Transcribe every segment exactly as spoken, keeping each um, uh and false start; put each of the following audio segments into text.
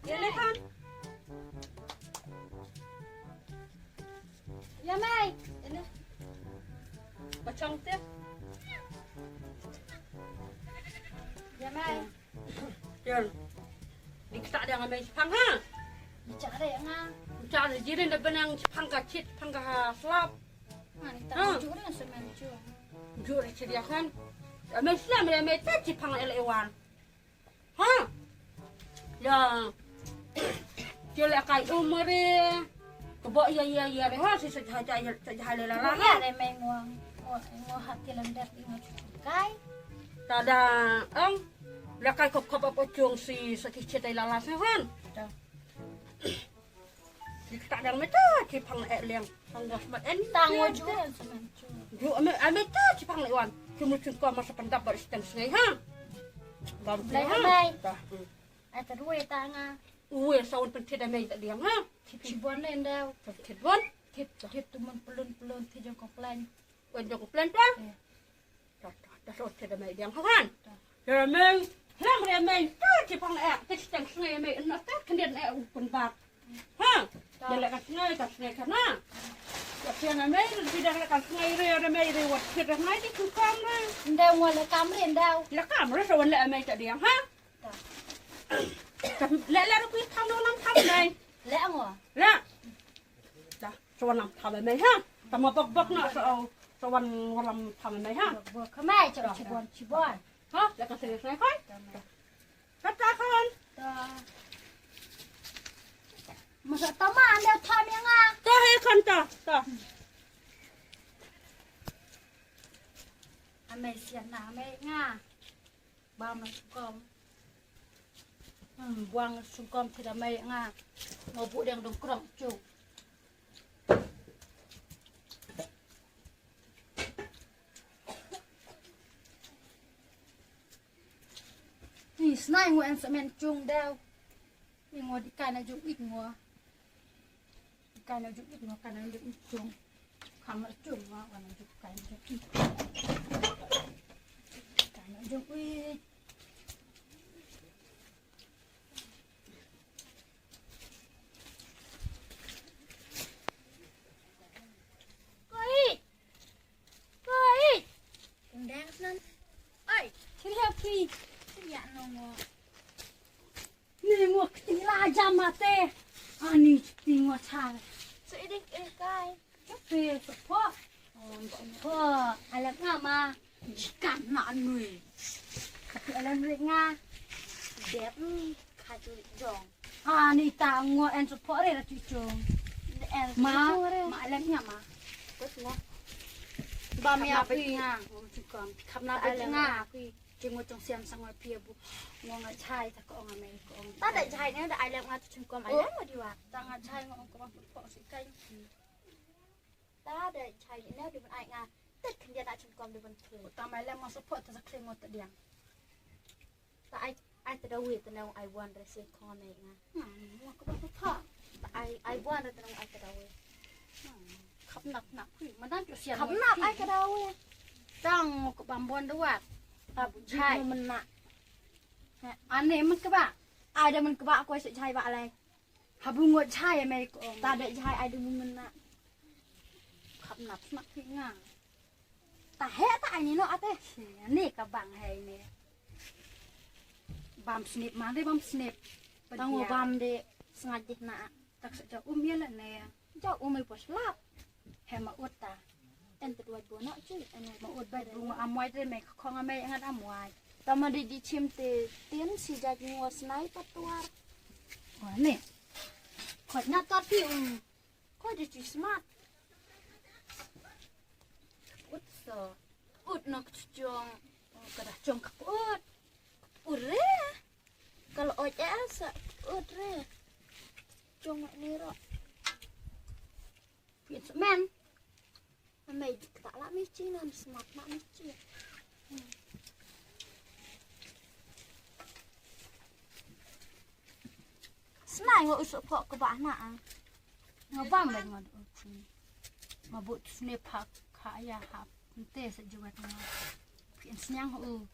Ïa leh han. Ïa mei. Ïa leh. Ba chong te. Ïa mei. Ïa. Di kata dia ngamei chipang ha. Di chare nga. Chare jirin da benang chipang ka chit, chipang ka slap. Ani ta jure semen ju. Jure chiri akan. Amei slam amei ta chipang ele wan. Ha? Ya. Kile kai umre. Kebo ya ya ya re ha si sa jahai jahai jahai le lala. Ya re mei ngwa. Ngwa ngwa hati lender ngwa chukai. Tada ang. La kai kop kop apa chung si sa ki chetai lala sa han. Ki kata dang meta ki pang ek leng. Pang gas mat en. Tang wa ju. Ju ame ame ta ki pang le wan. Ki mu chung ko masa pendap bar siteng sngai ha. Bam lai ha. Mai. Ta. Ai ta ruwe ta nga. Uwe saun pentit ame ta diang ha. Ki bon le ndau. Pentit bon. Tip tip tu mun pelun pelun ti jong ko plan. Wan jong ko plan ta. Ta ta ta so te da mai diang ha kan. Te da mai lam re mai ta ti pang ek te steng sngai mai na ta kendit ek u pun bak. Ha. Te le ka sngai ka sngai kana. Ya tiang mai ti da le ka sngai re re mai re wat te da mai ti ku kam re. Nda wa le kam re nda. Le kam re so wan le mai ta diang ha. Le le ru ku tham no nam tham mai. Le ngo. Le. Da, sa wan lam tham mei ha. Tama bok bok na sa sa wan wan lam tham mei ha. Bok bok khamai cha chibon chibon. Ha, la ka sene sai khoi. Kata khon. Ta. Masa tama ande tham ya nga. Ta he khon ta. Ta. Amei sian na amei nga. Bam na sungkom. Hmm, buang sungkom thida mai nga. Ngo bu deng dong krong chu. Ni snai ngo en semen chung dau. Ni ngo di kana jung ik ngo. Kana jung ik ngo kana jung ik chung. Kana jung ngo kana jung kana jung ik. Kana jung ik. Koi. Koi. Dang nan. Oi. Cheerio ki. Cheerio no mo. Ni mo kti la jam mate. Ani kti mo chal. So iding eh kai. Kape so po. Po alam nga ma. Jikan na nui. Kape alam ri nga. Dep ni kaju jong. Ani ta ngo en so po re ra chuchung. Ma ma alam nga ma. Kut ngo. Ba mi api nga. Chukom. Kham na ba nga. Jing ngo chong siam sang ngo pia bu. Ngo nga chai ta ko nga me ko. Ta da chai ne da ai lem nga tu chungkom ai lem di wa. Ta nga chai ngo ko ba ko si kai. Ta da chai ne di ban ai nga. Tet kan dia na chungkom di ban tu. Ta mai lem nga support ta sa kling ngo ta diang. Ta ai ai ta da wi ta na ai wan re si ko nga me nga. Ngo ko ba ta. Ta ai ai wan re ta na ai ta da wi. Khap nap nap kui, madan tu sian. Khap nap ai ka dawe. Tang ko bam bon dawat. Abu chai. Mena. Ane men keba. Ai da men keba ko se chai ba lai. Habu ngot chai me ko. Ta da chai ai da men na. Khap nap nap kui nga. Ta he ta ai ni no ate. Ni ka bang he ni. Bam snip ma de bam snip. Tang bam de sngat de na. Tak sa ja um ya la ne. Ja um ai pos lap. He ma ut ta. En te duat bo na chu. En ma ut ba bu ma amwai te me khong ame ngat amwai. Ta ma di di chim te tin si ja ngo snai pa tuar. Wa ne. Khot na ta pi um. Khot di chi smat. Ut so. Ut nok chong. Ka da chong ka ut. Ut re. Kal oj eh sa ut re. Chong ni ro. Pin semen. Amei dik ta la mi chi nan smat na mi chi. Snai ngo usuk pok ke ba na. Ngo bam ba ngo. Ngo bu sne pak ka ya hap. Nte sa jawat ngo. Pin snyang u.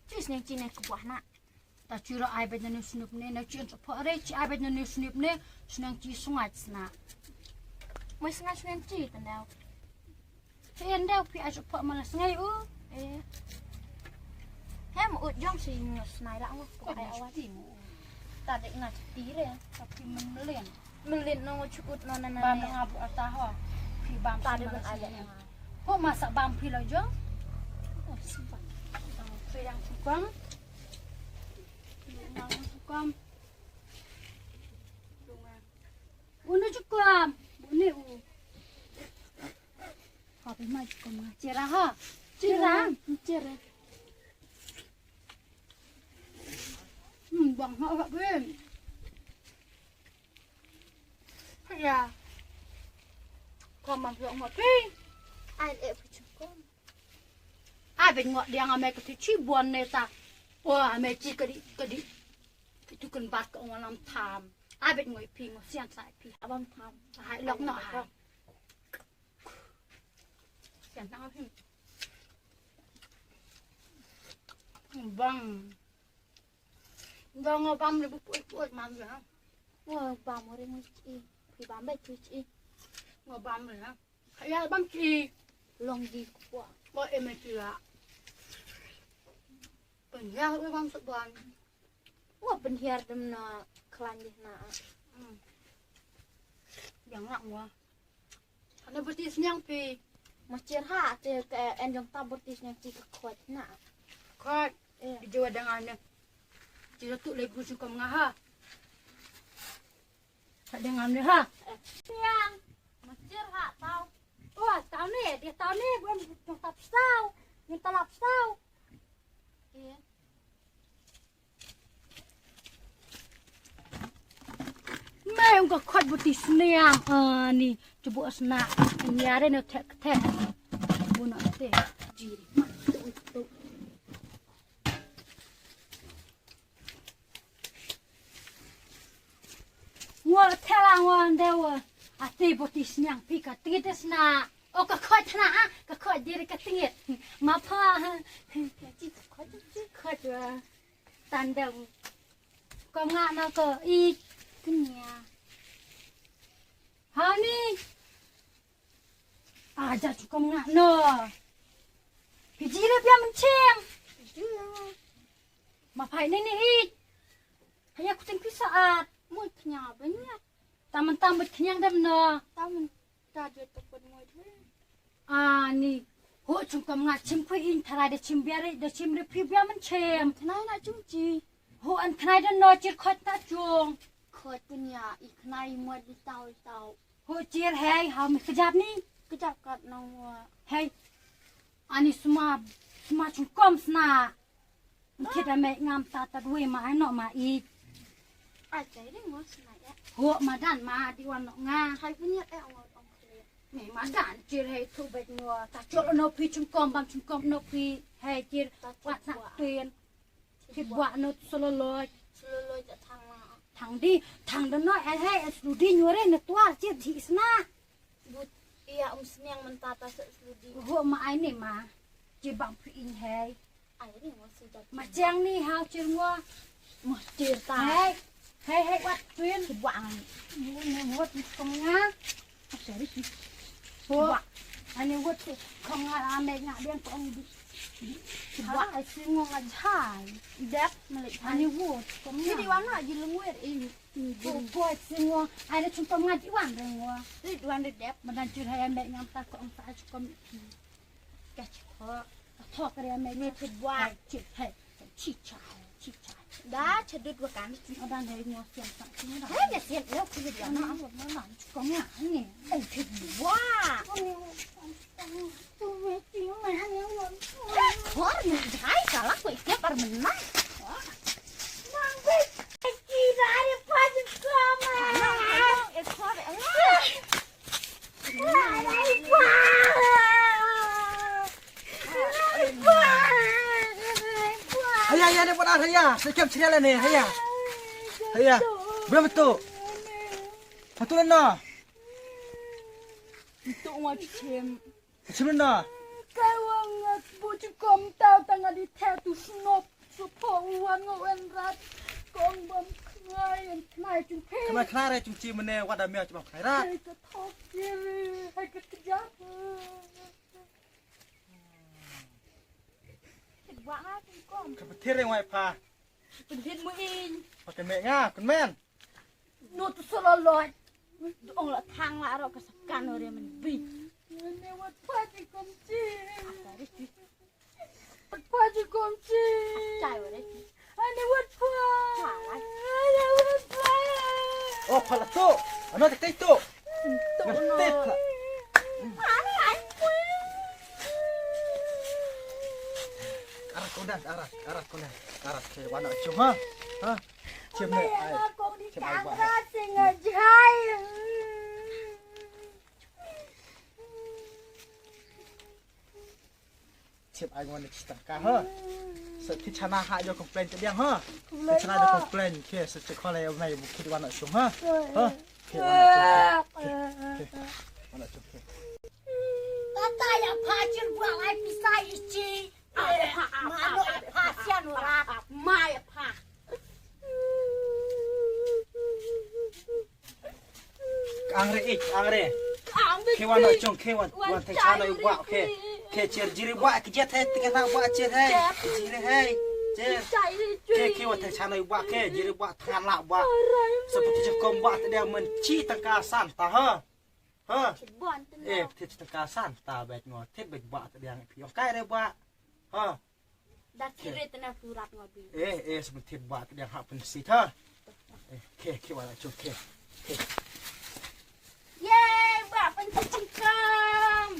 Chi snyang chi ne ke buah na. Ta chiro ai bet nanu snup ne, na chin pho re chi ai bet nanu snup ne, snang chi sungat sna. Mo snang snang chi tandau. Te yan dau phi ai pho mala sngai u. Eh. Hem u jong si ngas nai la ngo pho ai awat. Ta dek ngat ti re. Ta phi men melen. Melen no chukut no na na. Bam nga bu ata ho. Phi bam ta de ben ai. Ho masa bam phi lo jong. Phi yang chukong. Nang chukong. Unu chukom. Buni u. Kopi mai chukom nga chera ha. Chera. Chera. Hmm, bang ha ha bin. Ya. Kom mam yok ngopi. Ai e pu chukom. Ai bin ngok dia nga me kati chi bon ne ta. Wa me chi kadi kadi. Itu kan bat ka ong lam tham. Abet ngoi phi ngoi sian sai phi. Abam tham. Hai lok no hai. Sian tang phi. Bang. Bang ngo bam le bu pui pui mam ya. Ngo bam ore ngoi chi. Phi bam be chi chi. Ngo bam le ha. Ya bam chi. Long di kwa. Ngo em chi la. Pynhiar u bam suk ban. Wa pynhiar dem na klan di na. Hmm. Yang nak wa. Ana berti sniang pi. Masir ha te ke en jong ta berti sniang ti ke khot na. Khot. Eh. Di jawa dengan ne. Ti tu le gu sukam nga ha. Ka dang am le ha. Siang. Masir ha tau. Oh, tau ne, dia tau ne, bukan tong tap sau. Yang talap sau. Iya. Me ung ka khot buti sniang ani chubu asna. Nyare ne thek thek. Buna te. Jiri. Ngo thela ngo ndewa. Ati boti sniang pi ka tingit sna. O ka khoi thna a ka khoi diri ka tingit. Ma pha. Chi ka khoi chi khoi wa. Tandem. Ko nga na ko i knia. Hani. Aja chukom nga no. Piji le pia mencheng. Ma phai ne ne i. Haya kuting pisa at. Moi khnya banya. Taman taman khnya dam no. Taman ta je to pon moi the. Ani. Ho chukom nga chim pui in thara de chim biare de chim re phi bia mencheng. Tnai na chung chi. Ho an tnai de no chir khot ta chung. Khot punya i khnai moi di tau i tau. Ho chir hei ha mi kejap ni. Kejap kat nong wa. Hei. Ani sma sma chungkom sna. Mkit ame ngam ta ta dwe ma ai no ma i. Ai chai ding wa sna ya. Ho ma dan ma di wan no nga. Chai punya e ong ong kle. Ni ma dan chir hei tu bet no ta chor no phi chungkom bam chungkom no phi hei chir wat na tuen. Ki bwa no sololoj. Sololoj thang ma. Thang di, thang da no eh eh sludi nyore ne tuar chi di sna. But ia um sniang mentata se sludi. Ho ma ai ni ma. Chi bang phi in hei. Ai ni mo si jat. Ma chang ni hau chir ngo. Mo chir ta. Hei. Hei hei wat pin. Ki bwa ang. Ni ni wat ni kong nga. Sorry. Ho. Ani wut khong nga ame nga biang khong di. Wa ai si ngo nga jai. Dep malik. Ani wut khong nga. Di wan na ji lengwer i. Ko ko si ngo. Ani chum khong nga di wan de ngo. Di wan de dep. Madan chur hai ame ngam ta khong sa chum khong. Ka chuk khong. Thok re ame ni chit wa. Chit hai. Chicha, chicha. Da chadut wa kan. Adan hai ngo sian sa. Hai ne sian lo ku di na. Ko nga ni. Ai chit wa. Hor ni jai salah ko ikya par menang. Mang bit. Kira ni pa sama. Ek hor. Haya, haya, ne pun haya. Sekiam chria lah ne, haya. Haya. Berapa tu? Satu lena. Itu ngachem. Chim lena. Kawang ngat bu chukom tau tanga di tatu snop. Pho wan ngo wen rat. Kong bam khnai en khnai chung phe. Khnai khnai re chung chi mene wada mia chuma khnai rat. Hai ka thok kiri, hai ka tjap. Ba nga kum kom. Ka pethir re ngai pha. Pethir mu in. Pa ka me nga kun men. No tu solo loi. Du ong la thang la ro ka sakan ore men bi. Ne wat pha ji kom chi. Wat pha ji kom chi. Chai ore. Ani wat pha. Ani wat pha. Oh, pha la tu. Ano te te tu. Tu no. Te pha. Ani ai pui. Ara kodan, ara, ara kodan, ara ke wana chung ha. Ha? Chem ne ai. Chem ai ba. Chem ai wana chita ka ha. Sa ki chana ha yo complain te diang ha. Ki chana yo complain ke sa che khole yo nai bu ki wana chung ha. Ha? Ke wana chung ke. Ke, ke. Wana chung ke. Tata ya pha chir bua lai pisa ichi. Mano ya pha sian ora. Ma ya pha. Angre ik, angre. Ke wan no chung, ke wan, wan te chano i wa, ke. Ke cher jiri wa, ke jet hai, te na wa cher hai. Jiri hai. Cher. Ke, ke wan te chano i wa, ke jiri wa, than la wa. Sa pati je kom wa te dia men chi tangka san ta ha. Ha. Eh, pati chi tangka san ta bet ngo, te bet wa te dia ngi pi. Kai re wa. Ha. Dat sire tena surat ngo bi. Eh, eh, sebentit ba ke dia hak pensi ha. Eh, ke, ke wala chung ke. Ke. Ye, ba pensi chingkam.